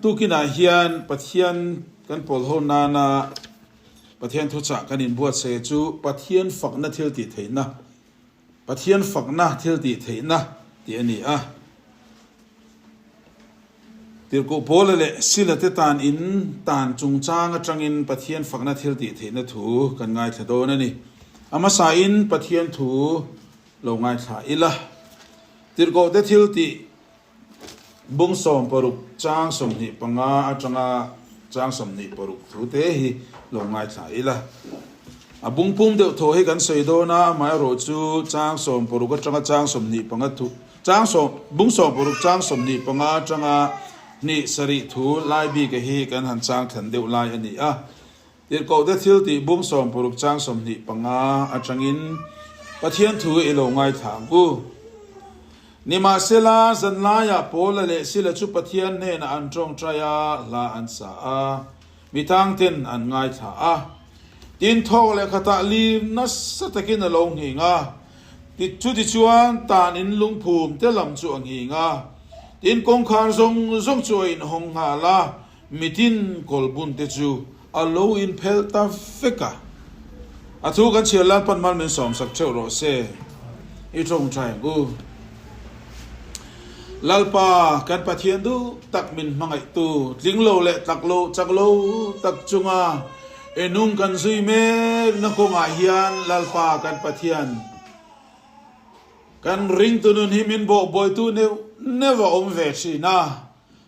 tukinah hian Pathian kan pawl ho nana Pathian thuchah kan inbuatsaih chu Pathian fakna thil tih theihna, Pathian fakna thil tih theihna tih a ni a. Tirhkoh Paula leh Sila te tan in tan chungchang atangin Pathian fakna thil tih theihna thu kan ngaithla dawn a ni. A hmasain Pathian thu lo ngaithla ila. Tirhkoh te thil tih Bung 60 chang 25 atanga chang 26 thu te hi lo ngaithla ila. A bung pum deuh thaw hi kan sawi dawn a, amaherawh chu chang 60 atanga chang 25 thu chang sawm bung 60 chang 25 atanga hnih sarih thu lai bik hi kan han chang thlan deuh lai a ni a. Tirhkohte thil tih bung 60 chang 25 atangin Pathian thu i lo ngaithla ang u. Nimahsela, zanlaiah Paula leh Sila chu Pathian hnenah an tawngtai a, hla an sa a, mi tangten an ngaithla a. Tin, thawk leh khatah lir nasa takin a lo nghing a, chutichuan tan in lungphum te lam chu a nghing a. Tin, kawngkhar zawng zawng chu a inhawng nghal a, Mitin kawlbun te chu a lo inphelh ta vek a. A thu kan chhiar lan pan mal min sawmsak theuh rawh se. I tawngtai ang u. Lalpa, kan Pathian duh tak min hmangaihtu, tling lo leh tlak lo, chak lo tak chunga i nung kan zui mek na kawngah hian Lalpa kan Pathian, kan ringtu nun hi min bawhbuaitu neuh neuh a awm ve thin a.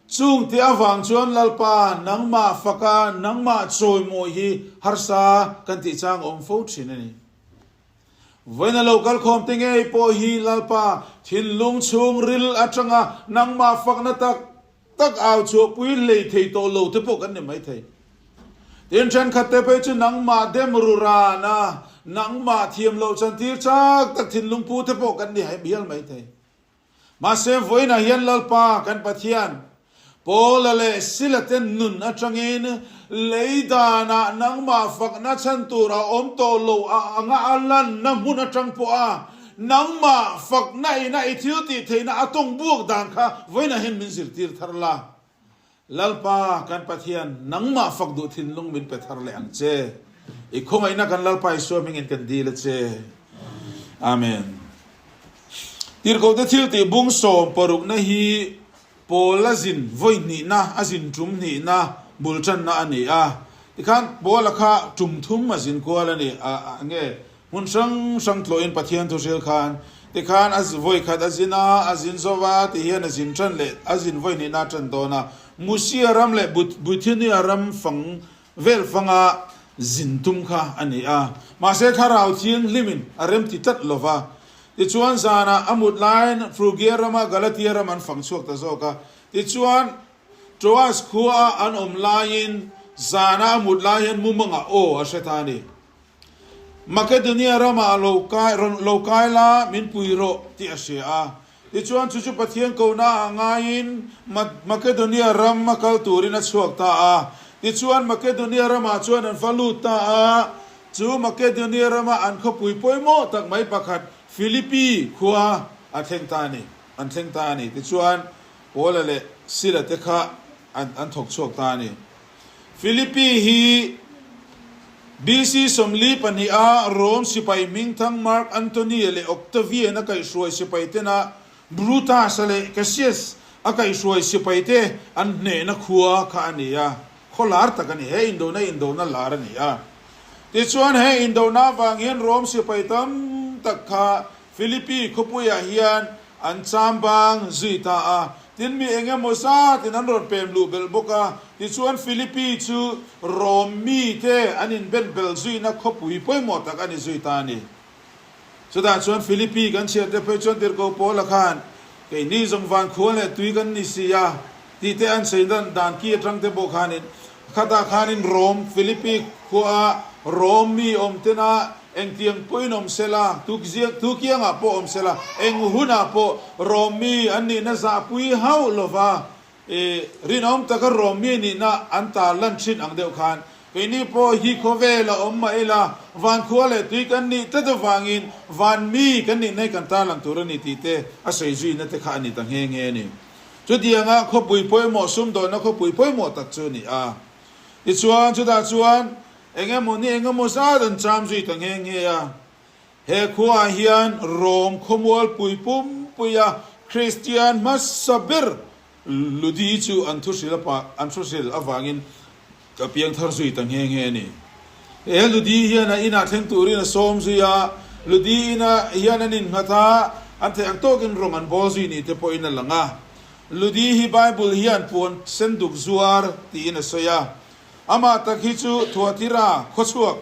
Chung tih avang chuan Lalpa, nangmah faka nangmah chawimawi hi harsa kan tih chang a awm fo thin a ni. Vawiin a lo kalkhawm te ngei pawh hi Lalpa thinlung chhungril atanga nangmah fakna tak tak au chhuahpui hlei thei tawh lo te pawh kan ni maithei. Tin, thenkhat te phei chu nangmah dem ru ran a, nangmah thiam loh chantir chak tak thinlung pu te pawh kan ni hial maithei. Mahse, vawiinah hian Lalpa kan Pathian, Paula leh Sila te nun atangin lei danah nangmah fakna chhan tur a awm tawh lo a anga a lanna hmun atang pawha nangmah fakna ina i thil tih theihna a tawng buak dan kha vawiinah hian min zirtir thar la. Lalpa kan Pathian, nangmah fak duh thinlung min pe thar leh ang che. I khawngaihna kan Lalpa Isua hmingin kan dil a che. Amen. Tirhkohte thil tih bung 60 na hi Paul a zin vawi hnihna, a zin tum hnihna bul tanna a ni a. Tikhan Paul a kha tum thum a zin kual a ni a, nge Hmun hrang hrang tlawhin Pathian thu hril khan tikhan a vawi khat a zin a, a zin zo va ti hian a zin tan leh a zin vawi hnihna a tan dawn a. Musia ram leh Bithunia ram fang vel fanga zin tum kha a ni a. Mahse Thlarau Thianghlimin a remti tlat lo va. Tichuan zanah a mut laiin Frugia rama Galatia ram an fang chhuak ta zawk a. Tichuan Troas khua a an awm laiin zana a mut lai hian mumangah aw a hre ta a ni. Makedonia ramah lo kai rawn lo kai la min pui rawh tih a hria a. Tichuan chu chu Pathian kohna ah ngaiin Makedonia ram a kal turin a chhuak ta a. Tichuan Makedonia ramah chuan an va lut ta a. Chu Makedonia rama an khawpui pawimawh tak mai pakhat Philippi khua a thleng ta a ni an thleng ta a ni. Tichuan Paula leh Sila te kha an an thawk chhuak ta a ni. Philippi hi BC 42 a Rome sipai hmingthang Mark Antony leh Octavian a kaihhruai sipai tena Brutus-a leh Cassius a kaihhruai sipai te an hnehna khua kha a ni a, khaw lar tak a ni. He indona indona lar a ni a. Tichuan he indona avang hian Rome sipai tam tak kha Philippi khawpuiah hian an cham bang zui ta a. Tin, mi eng emaw zatin an rawn pem luh belh bawk a. Tichuan, Philippi chu Rom mite an inben belh zuina khawpui pawimawh tak a ni zui ta a ni. Chutah chuan Philippi kan chhiarte phei chuan Tirhkoh Paula khan, Keini zawng van khua leh tui kan ni si a, tih te an sawi dan dan ki atang te pawh khanin, khatah khanin Rom, Philippi khuaa Rom mi awm tena Engtiang pawhin awm sela, tukiangah pawh awm sela, eng hunah pawh Rawmmi an nihna zahpui hauh lova rinawm taka Rawmmi nihna an tar lan thin ang deuh khan keini pawh hi khawvel a awm mah ila, vankhua leh tui kan nih tlat avangin van mi kan nihna hi kan tar lang tur a ni tih te a sawi zuina te kha a ni ta nghe nghe a ni. Chutianga khawpui pawimawh sumdawnna khawpui pawimawh tak chu a ni a. Tichuan, chutah chuan eng emaw ni eng emaw zat an cham zui ta nghe nghe a. He khuaah hian Rom khawmualpui pumpuia Kristian hmasa ber Ludi chu an thuhril a an thuhril avangin a piang thar zui ta nghe nghe a ni. He Ludi hian a inah thleng turin a sawm zui a, Ludi inah hian an innghat a, an theih ang tawkin rawng an bawl zui ni te pawhin a lang a. Ludi hi Bible hian puan senduk zuar tiin a sawi a, amah tak hi chu Thuatira khawchhuak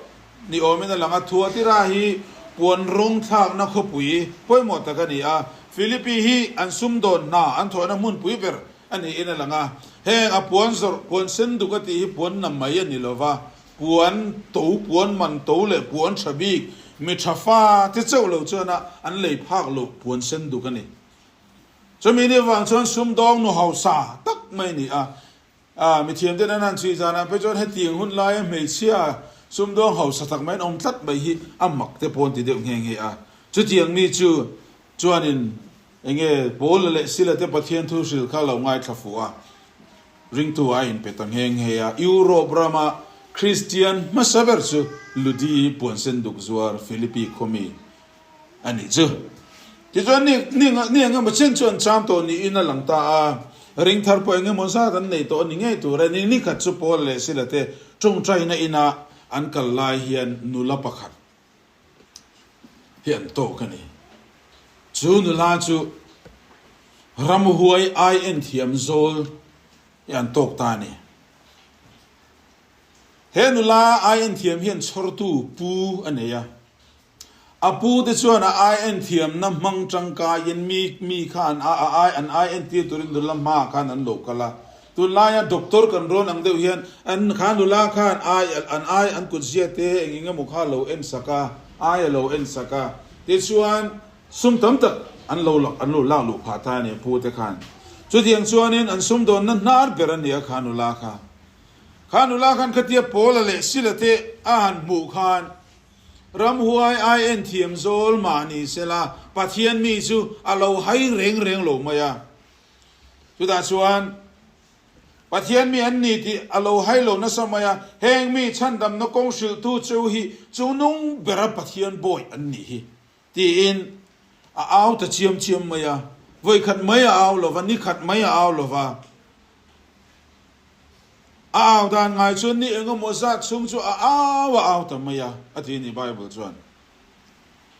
ni awmin a lang a, Thuatira hi puan rawng thlakna khawpui pawimawh tak a ni a, Philippi hi an sumdawn hna an thawhna hmunpui ber a niin a lang a, heng a puan zawrh puan senduk a tih hi puan na mai a ni lo va, puan to, puan man to leh puan tha bik mi tha fa te chauh lo chuan a an lei phak loh puan senduk a ni. Chumi ni avang chuan sumdawng nu hausa tak mai a ni a, A, mithiam ten an han chhui zanah phei chuan hetiang hun laia hmeichhia sumdawng hausa tak mai an awm tlat mai hi a mak te pawh an ti deuh nghe nghe a. Chutiang mi chu chuanin enge Paula leh Sila te Pathian thu hrilh kha lo ngaithla fuh a, ringtu a inpe ta nghe nghe a. Europe rama Kristian hmasa ber chu Ludi puansen duk zuar Philippi khawmi A nih chu. Tichuan ni ni ni eng emaw chen chu an cham tawh niin a lang ta a, ring thar pawh eng emaw zat an nei tawh a ni ngei tur a ni. Ni khat chu Paul leh Sila te tawngtaina ina an kal lai hian nula pakhat hi an tawk a ni. Chu nula chu ramhuai ai en thiam zawl hi an tawk ta a ni. He nula ai en thiam hian chhawrtu pu a nei a. A pu te chuan a ai en thiamna hmang tangkaiin mi mi khan a a ai an ai entir turin nula hmaah khan an lo kal a. Tunlaia doctor kan rawn ang deuh hian an kha nula khan ai an ai an kutzia te eng eng emaw kha a lo en sak a, ai a lo en sak a. Tichuan sum tam tak an lo lak an lo lak luh phah ta a ni a pu te khan. Chutiang chuanin an sumdawnna hnar ber a ni a kha nula kha. Kha nula khan khatia Paula leh Sila te a han hmuh khan Ramhuai ai en thiam zawl mah ni sela, Pathian mi chu a lo hai reng reng lo mai a. Chutah chuan Pathian mi an ni tih a lo hai lo nasa mai a, heng mi chhandamna kawng hrilhtu cheu hi chungnung bera Pathian bawi an nih hi tiin a au ta chiam chiam mai a. Vawikhat mai a au lova, nikhat mai a au lova. A au dan ngai chuan ni engemaw zat chhung chu a au a au ta mai a, a ti a ni Bible chuan.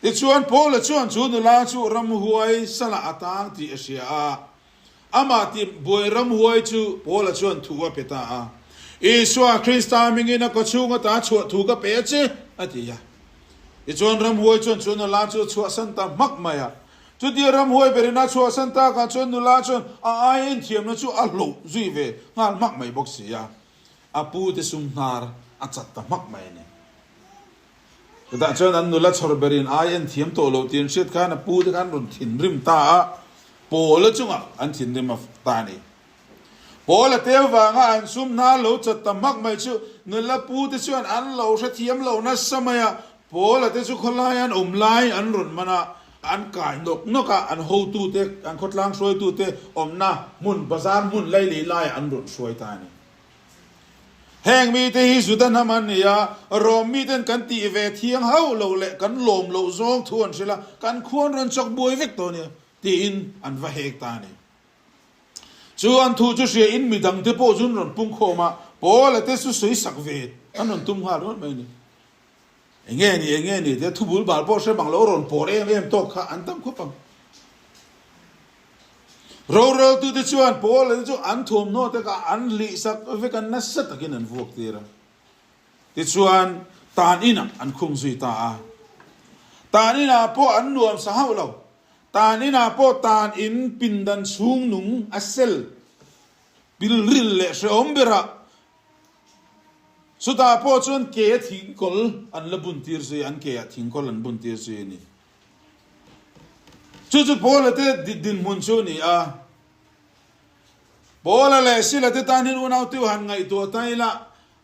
Tichuan Paula chuan chu nula chu ramhuai salah a tang tih a hria a, amah tih buai ramhuai chu Paula chuan thu a pe ta a, Isua Krista hmingin a kawchhung ata chhuah thu ka pe a che, a ti a. Tichuan ramhuai chuan chu nula chu a chhuahsan ta hmak mai a. Chutia ramhuai berin a chhuahsan takah chuan nula chuan a ai inthiamna chu a hloh zui ve nghal hmak mai bawk si a, a pu te sum hnar a chat ta hmak mai a ni. Chutah chuan an nula chhawr berin ai enthiam tawh loh tih an hriat khan a pu te khan rawn thinrim ta a, Paula chungah an thinrim a ta a ni. Paul a tel vanga an sum hna lo chat ta hmak mai chu nula pu te chuan an lo hrethiam lo nasa mai a, Paul a te chu khawlai an awm lai an rawn man a, an kai nawk nawk a, an hotu te, an khawtlang hruaitu te awmna hmun, bazar hmun lailei laiah an rawn hruai ta a ni. Heng mite hi Juda hnam an ni a, Rom miten kan tih ve thiang hauh loh leh kan lawm loh zawng thu an hrilh a, kan khua an rawn chawk buai vek tawh nia tiin an va hek ta a ni. Chu an thu chu hria in midang te pawh chu an rawn pung khawm a, Paula te chu sawi sak ve an rawn tum nghal ringawt mai a ni. Enge ni, enge ni tia thu bul bal pawh hre bang lo rawn pawr em em tawk kha an tam khawp ang. Roreltu te chuan Paula te chu an thuamhnaw te kha an hlih sak vek a, nasa takin an vuak tir a. Tichuan tan inah an khung zui ta a. Tan inah pawh an nuam sa hauh lo. Tan inah pawh tan in pindan chhung nung a sel pilril leh hrehawm berah chutah pawh chuan ke a thingkawl an la bun tir zui a, an ke ah thingkawl an bun tir zui a ni. Chu chu Paula te dinhmun chu a ni a. Paula leh Sila te tan hian unau tiu han ngaihtuah ta ila,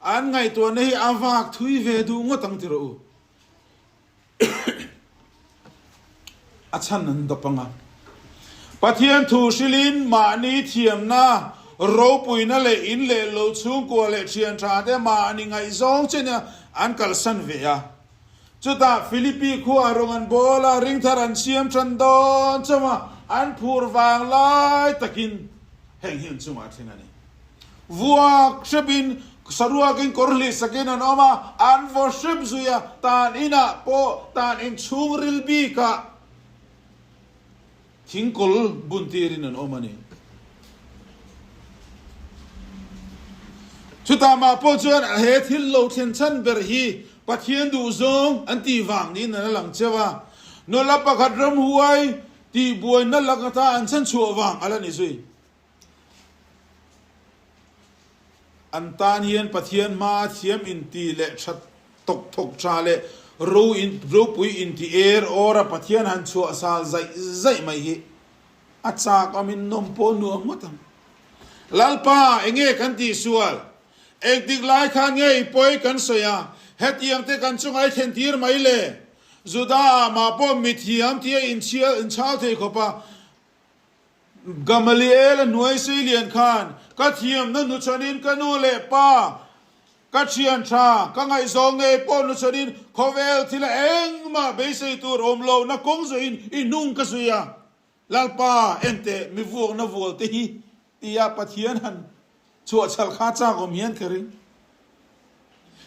an ngaihtuahna hi a vak thui ve duh ngawt ang ti rawh u. A chhan an dawp ang a. Pathian thu hrilhin mahni thiamna, ropuina leh in leh lo chhungkua leh thian tha te mahni ngaihzawng chen a an kalsan ve a. Chutah Philippi khua rawng an bawl a, ringthar an siam tan dawn chauh a, an phur vang lai takin heng hi an chungah a thleng a ni. Vuak hrepin saruakin kawr hlih sakin an awm a, an vaw hrep zui a, tan inah pawh tan inchhungril bikah thingkawl bun tirin an awm a ni. Chutah mah pawh chuan he thil lo thlen chhan ber hi Pathian duhzawng an tih vang niin an a lang cheu a, nula pakhat ramhuai tihbuaina lak ata an chhan chhuah vang a la ni zui. An tan hian Pathian hmaa thiam inti leh tha tawk thawk tha leh ro in ropui inti er awr a Pathian han chhuah sal zaih zaih mai hi a chak awmin nawm pawh nuam ngawt ang. Lalpa, enge kan tihsual? Engtik lai khan nge i pawi kan sawi a, hetiang te kan chunga i thlen tir mai le? Juda ah mah pawh mithiam tia inchhial inchhal thei khawp a, Gamaliel a hnuai seilian khan, Ka thiamna hnuchhanin ka nu leh pa, ka thian tha, ka ngaihzawng ngei pawh hnuchhanin khawvel thila engmah beisei tur awm lohna kawng zawhin i hnung ka zui a. Lalpa, enteh, mi vuakna vual te hi, tia Pathian han chhuahchhalh kha chak awm hian ka ring.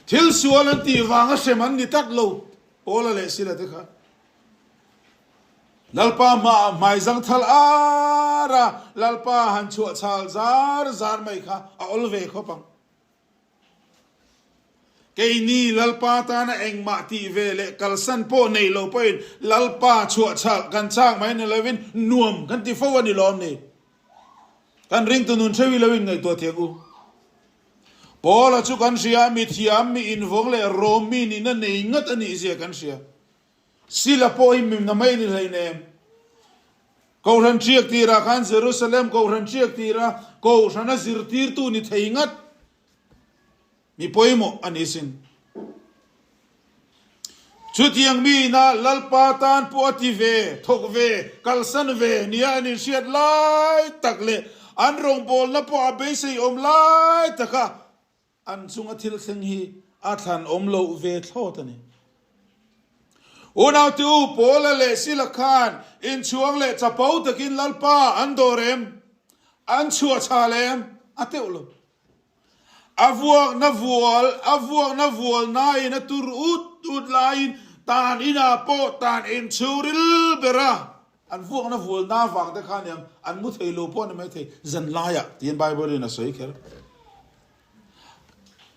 Thil sual an tih vanga hrem an ni tak lo, Paula leh Sila te kha. Lalpa hmaah hmai zangthal ar a, Lalpa han chhuah chhal zar zar mai kha a awl ve khawp ang. Keini Lalpa tana engmah tih ve leh kalsan pawh nei lo pawhin Lalpa chhuah chhal kan chak mai ni lovin nuam kan ti fo a ni lawm ni. Kan ringtu nun theuhi lo in ngaihtuah thiang u. Paula chu kan hria, mi thiam, mi invawng leh rawm mi nihna nei ngat a nih zia kan hria. Sila pawh hi mimna mai a ni hleinem. Kohhran ṭiak tirah khan Jerusalem Kohhran ṭiak tira Kohhrana zirtirtu ni thei ngat mi pawimawh a ni sin. Chutiang mi ina Lalpa tan pawh a ti ve, thawk ve, kalsan ve nia an inhriat lai tak leh an rawngbawlna pawh a beisei awm lai taka An chunga thil thleng hi a thlan awm loh ve thlawt a ni. Unaute u, Paula leh Sila khan inchhuang leh chapo takin Lalpa an dawr em? An chhuah chhal em? A teuh lo. A vuakna vual, a vuakna vual nain a tur ut ut laiin tan inah pawh tan inchhungril ber a. An vuakna vual na vang te kha aniang an mu thei lo pawh a ni maithei zan laiah tiin Bible in a sawi kher.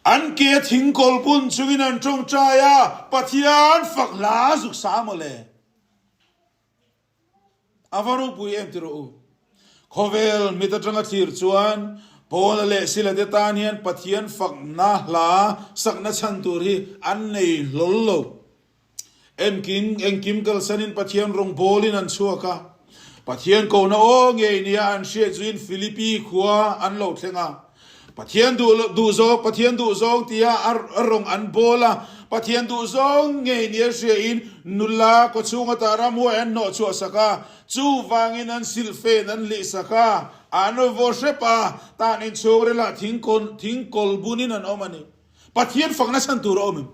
An ke thingkawl bun chungin an tawngtai a, Pathian fak hla zuk sa maw le? A va ropui em ti rawh u. Khawvel mit atanga thlir chuan Paula leh Sila te tan hian Pathian fakna hla sakna chhan tur hi an nei hlawl lo. Engkim engkim kalsanin Pathian rawngbawlin an chhuak a. Pathian kohna aw ngei nia an hriat zuiin Philippi khua an lo thleng a. Pathian duh duhzawng Pathian duhzawng tia a rawng an bawl a. Pathian duhzawng ngei nia hriain nula kawchhung ata ramhuai an hnawh chhuah sak a. Chuvangin an silhfen an hlih sak a, an vaw hrep a, tan inchhungrilah thingkawl thingkawl bunin an awm a ni. Pathian fakna chhan tur a awm em?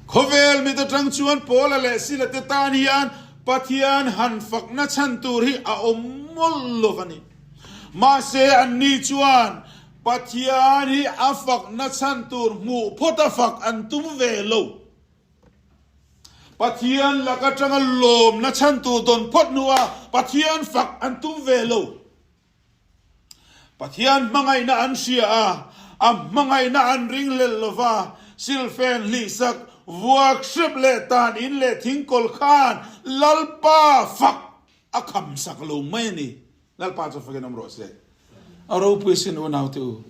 Khawvel mit atang chuan Paula leh Sila te tan hian Pathian han fakna chhan tur hi a awm mawlh lo a ni. Mahse anni chuan Pathian hi a fakna chhan tur hmuh phawt a fak an tum ve lo. Pathian lak atanga lawmna chhan tur dawn phawt hnua Pathian fak an tum ve lo. Pathian hmangaihna an hria a, a hmangaihna an ringhlelh lo va, silfen hlihsak, vuak hrep leh tan in leh thingkawl khan Lalpa fak a khamsak lo mai a ni. Lalpa chu fakin awm rawh se. A ropui sin unaute u.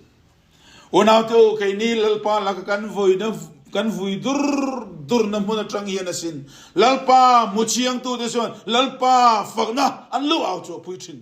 Unaute u, keini Lalpa laka kan vuina kan vui dur durna hmun atang hian asin. Lalpa hmu chiangtute chuan Lalpa fakna an lo au chhuahpui thin.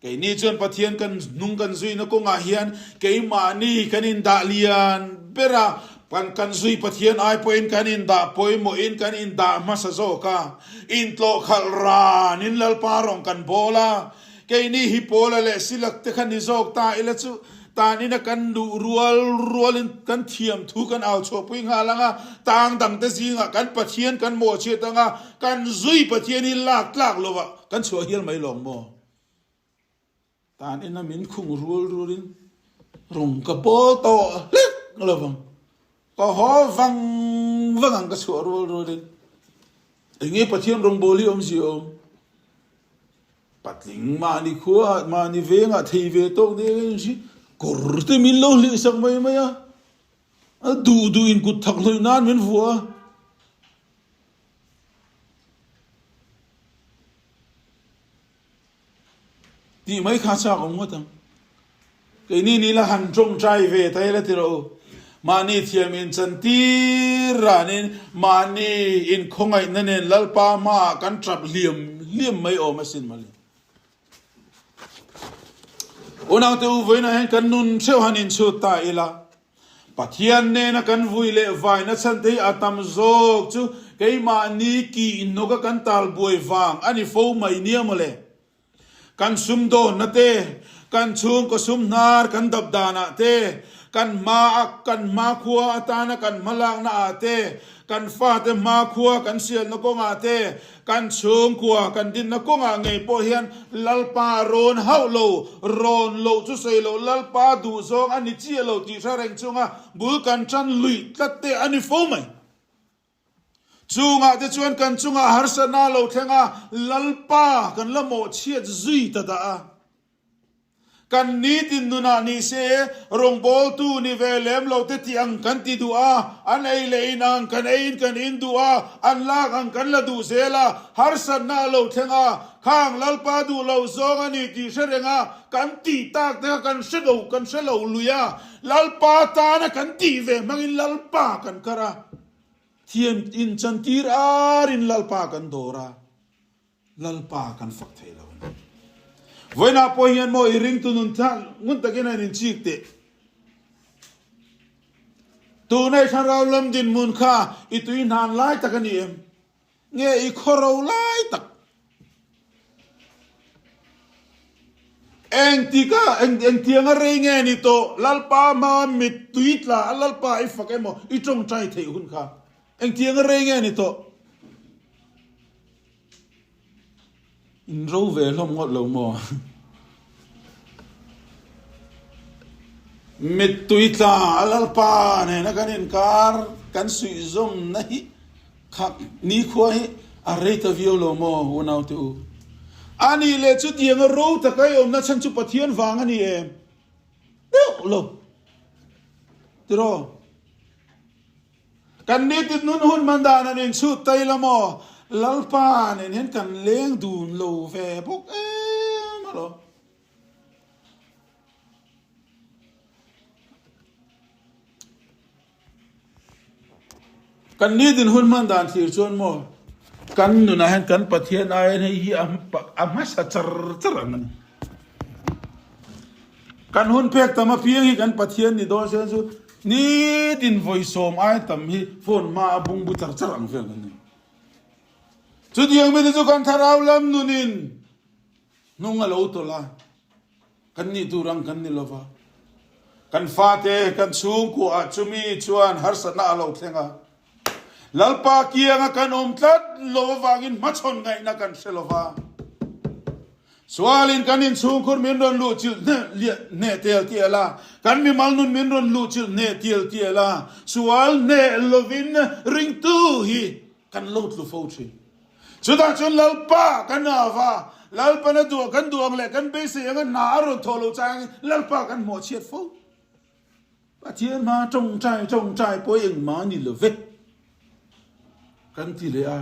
Keini chuan Pathian kan hnung kan zuina kawngah hian keimahni kan indah lian ber a, kan kan zui Pathian ai pawhin kan indah pawimawhin kan indah hmasa zawk a, intlawh khalh ranin Lalpa rawng kan bawl a. Keini hi Paula leh Silak te kha ni zawk ta ila chu tanina kan luh rual rualin kan thiam thu kan au chhuahpui nghal ang a, tang dangte zingah kan Pathian kan mawhchhiat ang a, kan zui Pathian hi lak tlak lovah kan chhuah hial mai lawng maw? Tan ina min khung rual rualin rawng ka pawl tawh hlek lo vang. Ka haw vang vang ang ka chhuah rual rualin. Enge Pathian rawngbâwl hi awmzia awm? Patling mahni khua mahni vengah thei ve tawk nia ka inhri kawr te min lo hlih sak mai mai a. A duh duh in kut thak hlawih nan min vuah a. Tih mai kha chak awm ngawt ang. Keini ni la han tawngtai ve ta ila ti rawh u. Mahni thiam in chantir ranin mahni inkhawngaihna nen Lalpa hmaah kan tap hliam hliam mai awm asin mawle. Unaute u vawiinah hian kan nun theuh han inchhut ta ila. Pathian nena kan vui leh vaina chhan te hi a tam zawk chu keimahni kih hnawka kan tal buai vang a ni fo mai nia mawle. Kan sumdawnna te, kan chhungkaw sum hnar kan dap danah te, kan hma a kan hmakhua atana kan hmalakna ah te, kan fate hmakhua kan sialna kawngah te, Kan chhungkua kan dinna kawngah ngei pawh hian Lalpa rawn hauh lo, rawn loh chu sawi loh Lalpa duhzawng a ni chiah lo tih hre reng chunga bul kan tan luih tlat te a ni fo mai. Chungah te chuan kan chungah harsatna lo thleng a, Lalpa kan la mawhchhiat zui ta dah a. Kan nitin nunah ni se, rawngbawltu ni ve lem lo te tih ang kan ti duh a, an ei leh in ang kan eiin kan in duh a, an lak ang kan la duh zel a, harsatna a lo thleng a, khang Lalpa duh lo zawng a ni tih hre reng a, kan tih tak te kha kan hre lo, kan hre lo lui a, Lalpa tana kan tih ve hmangin Lalpa kan kar a, thiam inchantir arin Lalpa kan dawr a. Lalpa kan fak thei lo a ni. Vawiinah pawh hian maw i ringtu nun tha ngun takin a inchik teh. Tuna i thlarau lam dinhmun kha i tui hnan lai tak a ni em? Nge i khawro lai tak? Engtika engtianga rei nge ni tawh Lalpa hma mittui tla a Lalpa i fak emaw i tawngtai theih hun kha engtianga rei nge ni tawh? In ro ve hlawm ngawt lo maw? Mittui tla a Lalpa nena kan inkar kan suihzawmna hi kha nikhua hi a rei ta viau lo maw unaute u? A nih leh chutianga ro taka i awmna chhan chu Pathian vang a ni em? Deuh lo. Tiraw? Kan nitin nun hun hman dan an inchhut ta ila maw? Lalpa nen hian kan leng dun lo ve bawk em alawm. Kan nitin hun hman dan thlir chuan maw kan nunah hian kan Pathian aiin hei hi a hmasa char char ang a ni. Kan hun pek tam apiang hi kan Pathian ni dawn se chu nitin vawisawm ai tam hi phone hma a bungbu char char ang vel kan ni. Chutiang mite chu kan thlarau lam nunin hnung a lo tawlh a, kan nih tur ang kan ni lova. Kan fate kan chhungkua ah chumi chuan harsatna a lo thleng a, Lalpa kianga kan awm tlat lo avangin hmachhawn ngaihna kan hre lova. Sualin kan inchhungkhur min rawn luh chilh hneh hneh tial tial a, kan mimal nun min rawn luh chilh hneh tial tial a, sual hneh lovin ringtu hi kan lo tlu fo thin. Chutah chuan Lalpa kan au va, Lalpan a duh kan duh ang leh kan beisei anga hna a rawn thawh lo changin Lalpa kan hmuhchhiat fo. Pathian hma tawngtai tawngtai pawh engmah a ni lo ve kan ti leh a.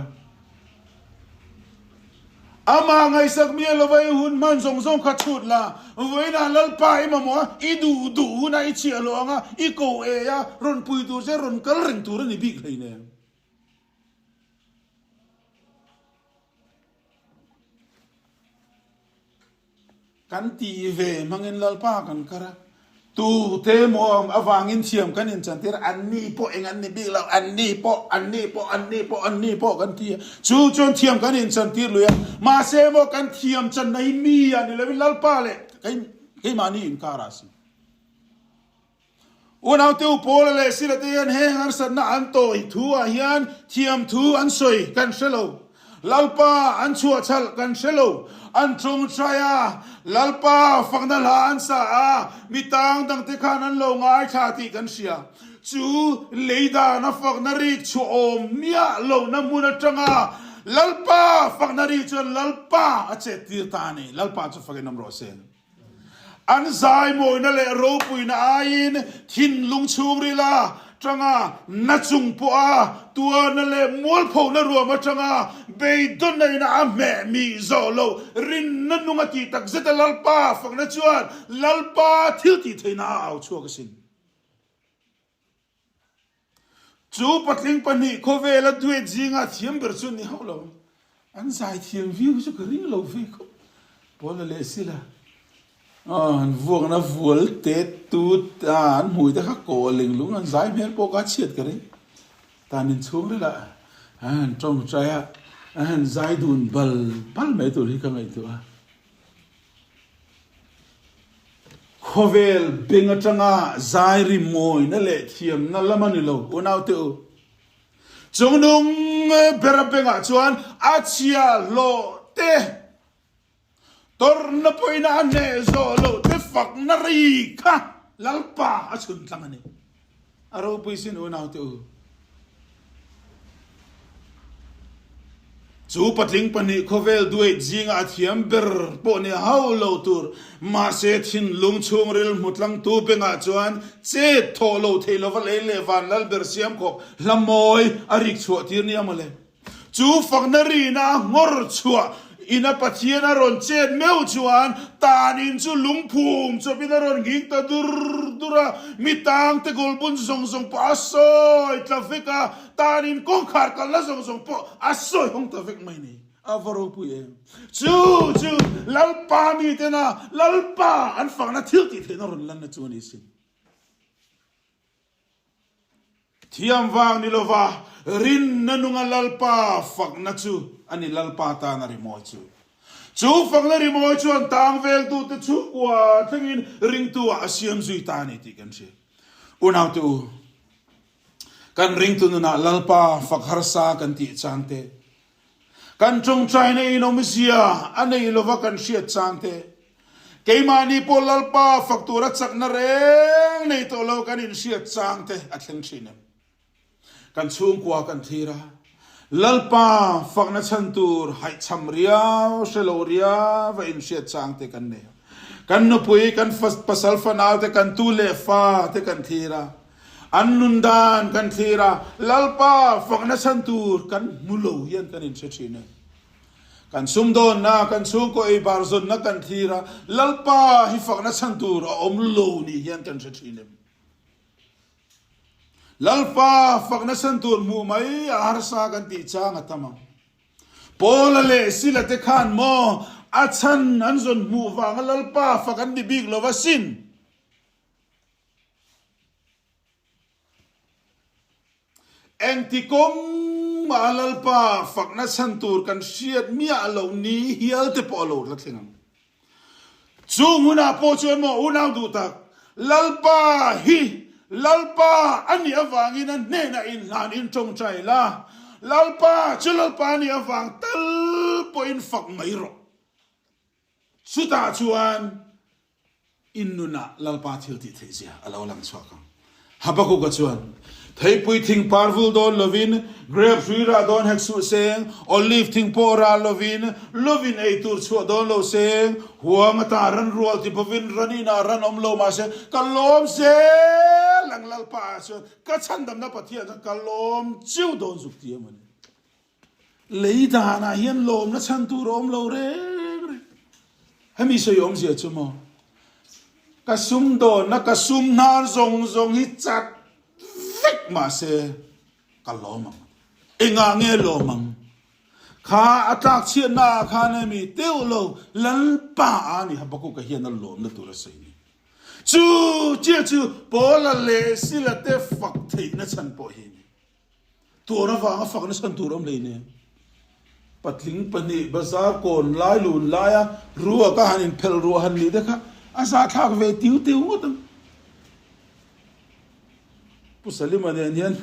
Amah ngaihsak miah lova i hun hman zawng zawng kha chhut la, vawiinah Lalpa i mamawh a, i duh duh hunah i chhiah lo ang a, i ko e a, rawn pui tur che rawn kal reng tur a ni bik hleinem. Kan tih ve hmangin Lalpa kan kar a, tute maw avangin thiam kan inchantir a, anni pawh eng an ni bik lo, anni pawh, anni pawh, anni pawh, anni pawh kan ti a, chu chuan thiam kan inchantir lui a, mahse maw kan thiam channa hi mi a ni lovin Lalpa leh keimahni inkar ah a si. Unaute u Paula leh Sila te hian heng harsatna an tawih thu ah hian thiam thu an sawi kan hre lo. Lalpa an chhuahchhalh kan hre lo. An tawngtai a, Lalpa fakna hla an sa a, mi tang dangte khan an lo ngaithla tih kan hria. Chu lei dana fakna rik chhuah awm miah lohna hmun atanga Lalpa fakna rik chuan Lalpa a chettir ta a ni. Lalpa chu fakin awm rawh se. An zaimawina leh ropuina aiin thinlung chhungril a tanga na chung pawha tuarna leh mualphona ruam atanga beidawnna ina a hmeh mih zawh loh rinna nung a tih tak zet a Lalpa fakna chuan Lalpa thil tih theihna a au chhuak asin. Chu patling pahnih khawvela duet zinga thiam ber chu ni hauh lo. An zai thiam viau hi chu ka ring lo ve khawp. Paula leh Sila an vuakna vual tet tut a, an hmui te kha kaw ling lung an zai hmel pawh kha chhiat ka ring. Tan inchhung rilah an tawngtai a, an zai dun bal bal mai tur hi ka ngaihtuah a. Khawvel beng atanga zai ri mawina leh thiamna lam a ni lo, unaute u. Chungnung bera bengah chuan a chhia hlawh te, tawrhna pawhin a hneh zawh loh te fakna ri kha Lalpa a chhun tlang a ni. A ropui sin unaute u. Chu patling pahnih khawvel duait zinga a thiam ber pawh ni hauh lo tur, mahse thinlung chhungril hmu tlangtu bengah chuan chet thawh lo thei lova lei leh van lal ber siam khawp hla mawi a rik chhuah tir nia mawle. Chu fakna rina a nghawr chhuah ina Pathian a rawn chet meuh chuan tanin chu lungphum chawpin a rawn nghing ta dur dur a, mi tangte goal bun zawng zawng pawh a sawi tla vek a, tanin kawngkhar kalna zawng zawng pawh a sawi hawng ta vek mai ni. A va ropui em! Chu chu Lalpa mitena Lalpa an fakna thil tih theihna rawn lanna chu a ni sin. Thiam vang ni lova rinna nunga Lalpa fakna chu a ni Lalpa tana rimawi chu. Chu fakna rimawi chuan tang veltute chhungkua thlengin ringtu ah a siam zui ta a ni tih kan hria. Unaute u, kan ringtu nunah Lalpa fak harsa kan tih chang te, Kan tawngtaina in awmzia a nei lova kan hriat chang te, keimahni pawh Lalpa fak tura chakna reng nei tawh lo kan inhriat chang te a thleng thin em? Kan chhungkua kan thlir a, Lalpa fakna chhan tur haihchham riau, hre lo riau a inhriat chang te kan nei a. Kan nupui, kan pasal fanau te, kan tu leh fa te kan thlir a. An nun dan kan thlir a, Lalpa fakna chhan tur kan hmu lo hian kan inhre thin e. Kan sumdawnna, kan chhungkaw ei bar zawnna kan thlir a, Lalpa hi fakna chhan tur a awm lo ni hian kan hre thin em. Lalpa fakna chhan tur hmuh mai a harsa kan tih chang a tam ang. Paula leh Sila te khan maw a chhan an zawn hmuh vanga Lalpa fak an ni bik lo va sin. Engti kawng mah a Lalpa fakna chhan tur kan hriat miah loh ni hial te pawh a lo la thleng ang. Chu hunah pawh chuan maw unau duh tak, Lalpa hi Lalpa a nih avangin a hnenah inhlan in tawngtai la, Lalpa chu Lalpa a nih avang tal pawhin fak mai rawh. Chutah chuan In nunah Lalpa thil tih theih zia a lo lang chhuak ang. Habakuka chuan, Theipui thing par vul dawn lovin, grep hrui rah dawn hek suh seng, olive thing pawh rah lovin, lovin ei tur chhuah dawn lo seng, huang ata ran rual ti bawvin ran inah ran awm lo mahse, ka lawm zel ang Lalpa ah chuan ka chhandamna Pathian chuan ka lawm chiu dawn zuk ti em a ni. Lei danah hian lawmna chhan tur a awm lo reng reng. Hemi sawi awmzia chu maw? Ka sum dawnna ka sum hnar zawng zawng hi chat vek mahse ka lawm ang. Engah nge lawm ang? Kha a tlak chhiatna ah khan emi teuh lo Lalpa a ni Habakuka hian a lawmna tur a sawi ni. Chu chiah chu Paula leh Sila te fak theihna chhan pawh hi a ni. Tuar avanga fakna chhan tur awm hleinem. Patling pahnih bazar kawn lai lun laia ruak a han inphelh ruah han nih te kha a zahthlak ve tiu tiu ngawt ang. Pu Salima nen hian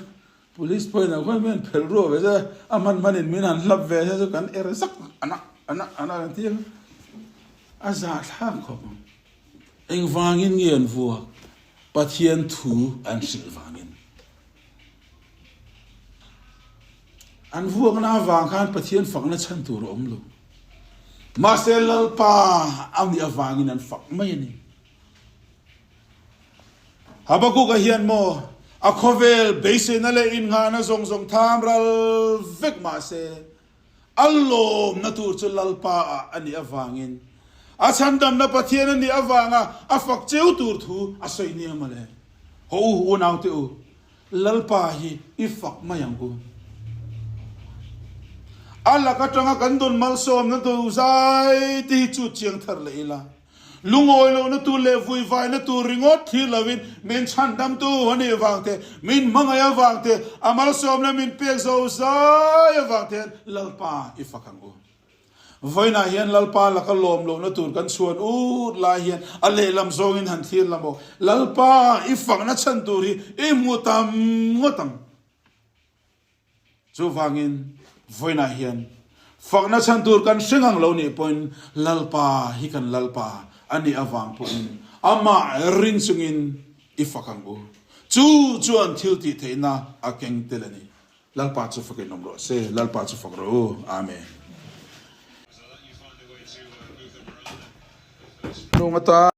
Police pawhin ah khuan min han phelh ruah ve se, a hman hmanin min han hlap ve se chu kan er zak ana ana ana kan ti ang. A zahthlak khawp ang. Engvangin nge an vuak? Pathian thu an hrilh vangin. An vuakna avang khan Pathian fakna chhan tur a awm lo. Mahse Lalpa a nih avangin an fak mai a ni. Habakuka hian maw a khawvel beiseina leh innghahna zawng zawng tham ral vek mahse a lawmna tur chu Lalpa ah a nih avangin a chhandamna Pathian a nih avanga a fak cheu tur thu a sawi nia mawle. Haw u unaute u, Lalpa hi i fak mai ang u. A lak atanga kan dawn malsawmna tur zai te hi chu chiang thar leh ila. Lungawi lohna tur leh vuivaina tur ringawt thlir lovin min chhandamtu a nih vang te, min hmangaih avang te, a malsawmna min pek zo zai avang te hian Lalpa i fak ang u. Vawiinah hian Lalpa laka lawm lohna tur kan chhuan ut lai hian a lehlam zawngin han thlir la maw? Lalpa i fakna chhan tur hi i hmu tam ngawt ang. Chuvangin vawiinah hian fakna chhan tur kan hre ngang lo nih pawhin Lalpa hi kan Lalpa a nih avang pawhin amah ring chungin i fak ang u. Chu chuan thil tih theihna a keng tel a ni. Lalpa chu fakin awm rawh se, Lalpa chu fak rawh u. Amen. Nung ata.